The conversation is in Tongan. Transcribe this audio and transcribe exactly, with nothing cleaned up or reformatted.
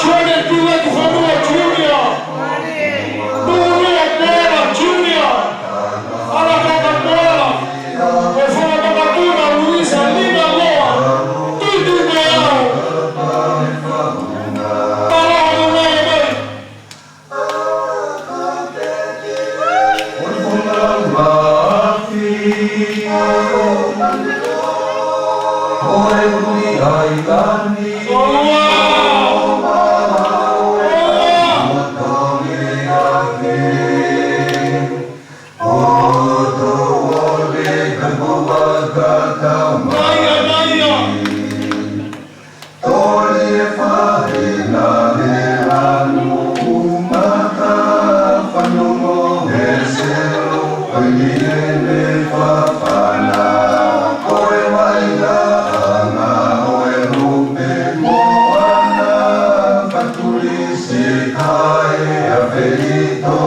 Kenneth Tuʻilakifonua Junior, Nuʻunuʻu Pela Junior, Alakaka Pela, ʻe Fakamakatuna Luisa Lima Loa, Tutu Meau, Palaha Unai mai. Toli e fahina he lanu umata, fanongo he selo, ʻo ʻikai ne fafana. Ko e vaʻinga ʻanga ʻo e lupe moana, fatuli siʻi kai, ʻa felito